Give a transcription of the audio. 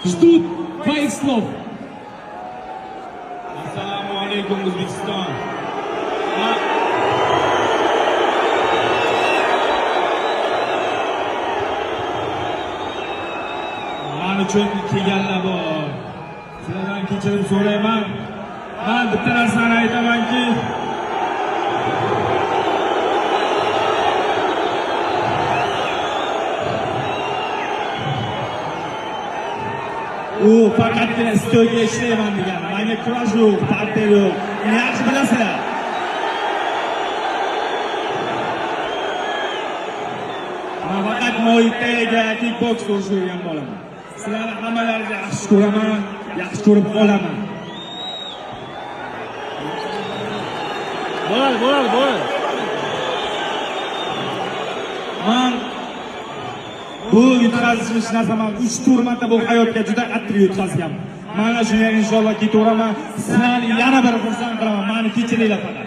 Ждут твоих слов. Assalomu alaykum, O'zbekiston. Man uchun kelganlar bor. Sizlardan kechirim so'rayman. Man bitta narsani aytamanki, u faqatgina stolga ishlayman degan. Manga kurash yo'q, parter yo'q. Uni yaxshi bilasizlar. Man faqat Muay Thaiga, kickbox urishib yurgan bolaman. Sizlarni hammalaringizni yaxshi ko'raman, yaxshi ko'rib qolaman. Bo'ladi, bo'ladi, bo'ladi. Man bu yutqazishni narsa, man 3 tur marta bu hayotga juda qattiq yutqazganman. Mana shuni inshaalloh ketaveraman. Sizlarni yana bir xursand qilaman. Mani kechiringlar faqat.